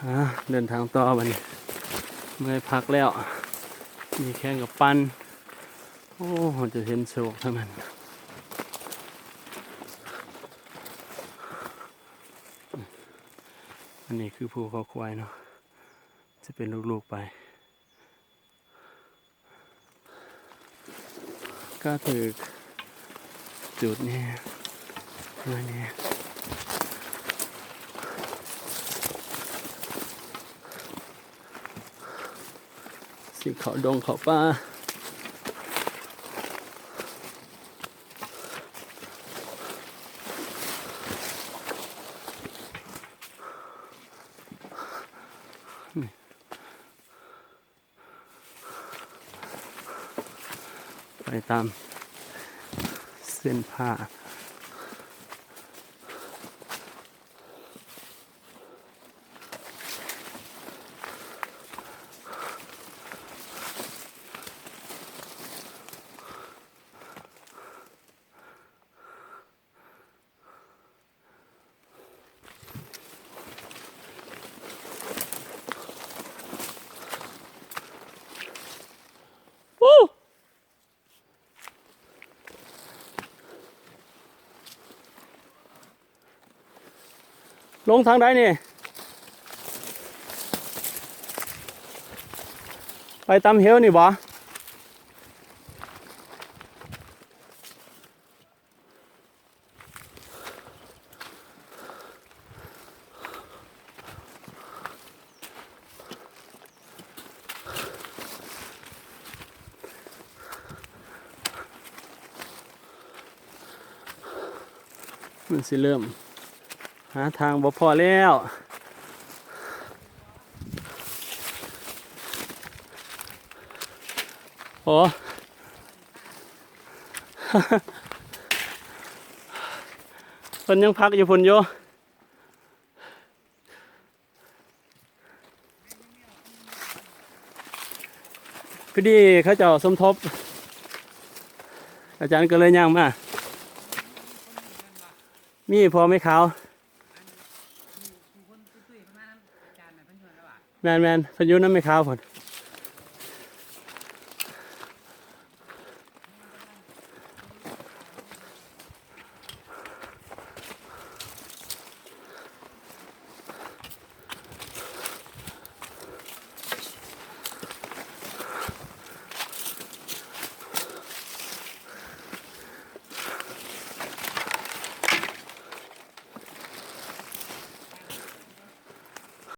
ອ່າ ເດີນທາງຕໍ່ບັດນີ້ ເມື່ອຍພັກແລ້ວ ມີແຂ່ງກັບປັ່ນ. ໂອ້ ເຮົາຈະເຫັນໂຊກທາງນັ້ນ. ອັນນີ້ຄືພູເຂົາຄວາຍເນາະ ຈະເປັນລູກໆໄປ. ກະຖືກຈຸດນີ້ ມານີ້ ຊິເຂົ້າດົງເຂົ້າປ່າ. ໄປຕາມເສັ້ນຜາ. ໂອ້ ລົງທາງໃດນີ້? ໄປຕາມເຫວນີ້ບໍ? ມັນຊິເລີ່ມຫາທາງບໍ່ພໍແລ້ວ. ໂອ້ ເພິ່ນຍັງພັກຢູ່ພຸ້ນຢູ່. ພໍດີເຂົາເຈົ້າສົມທົບ ອາຈານກໍເລີຍຍ່າງມາ. ມີພໍ່ແມ່ຂາວ. ແມ່ນໆ ເພິ່ນຢູ່ນຳແມ່ຂາວພຸ້ນ.